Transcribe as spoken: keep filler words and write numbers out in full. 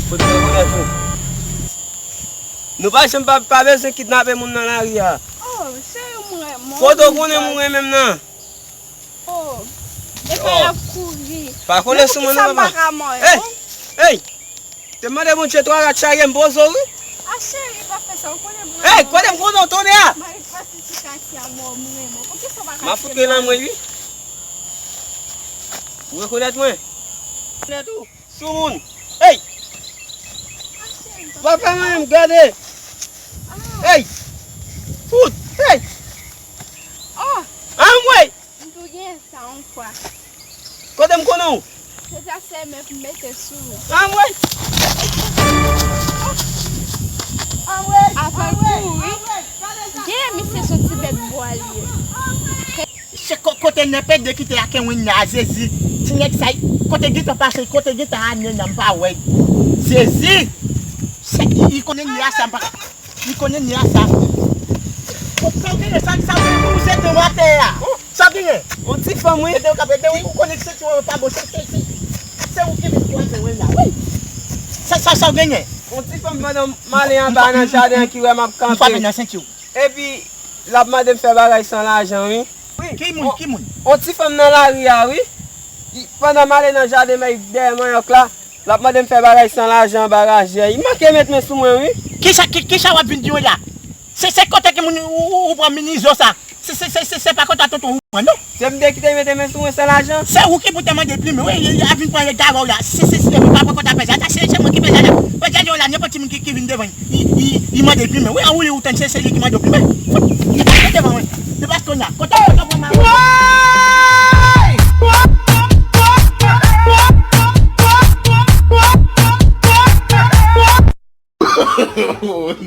Fout rekonèt ou. Nou pa janm pa, pa bezwen kidnape moun nan lari a. Oh, cheri, m renmen w. Kote w konnen m renmen m nan? Oh, epa y ap kouri. Pa kole sou mwen non, papa. Ey! Ey! Te mande Bondye twa rat charye m poze w, wi. A cheri, pa fè sa, ou konnen mwen. Ey, kote m konnen w, tonnè a? Mari pase ti kati a mò, m renmen w. Poukisa w pa ka. M ap fout rele anmwe, wi. Ou rekonèt mwen? Rekonèt ou? Soumoun. Ey! Papa mwen, gade! Ey! Fout! Ey! Oh! Anmwey! M tou gen sa yon fwa. Kote m konnen w? Se sa sèlman pou m mete sou ou. Anmwey! Anmwey! Avan l kouri, gen misye se yon ti bèt bwa li ye. Se ko-, kote nèpèd de kite a Kenwenna a Zezi. Ti nèg sa, kote gentan pase, kote gentan ane nan m pa wè. Zezi! Se, li, li konnen ni a sa m pa ka. Li konnen ni a sa. Bon, sa w genyen, sa, sa w genyen pou nou jete w atè a? Sa w genyen? On ti fanm, wi. Ede w kap ede w, ou konnen senti w pa bon, se, se, se, se ou ki vin kwaze w la, wi. Sa, sa, sa w genyen? On ti fanm pandan m ale anba nan jaden an ki wè m ap kanpe. M frape nan senti w. Epi, l ap mande m fè bagay san lajan, wi. Wi. Ki moun, ki moun? On ti fanm nan lari a, wi. Li, pandan m ale nan jaden, men dèyè manyòk la, l ap mande m fè bagay san lajan anba rajè. Li manke met men sou mwen, wi. Kisa, ki, kisa w ap vin di yo la? Se, se kote ki moun ou, ou, ou pran minizo sa? Se, se, se, se, se pa kote a tonton ou pran, non? Se m de ki te mete men sou mwen san lajan. Se ou ki pou te mande plimen, wi, li, li a vin pran regare w la. Si, si, si, mwen pa pran kòt a pèdi a, se, se mwen ki pèdi a la. Pèdi a la, nenpòt timoun ki, ki vin devan, li, li, li mande plimen. Wi, an ou li ou tann, se, se li ki mande w plimen. Fout, li pa devan mwen. Li pa konya. Kote, kote w pran mari? Oh, no.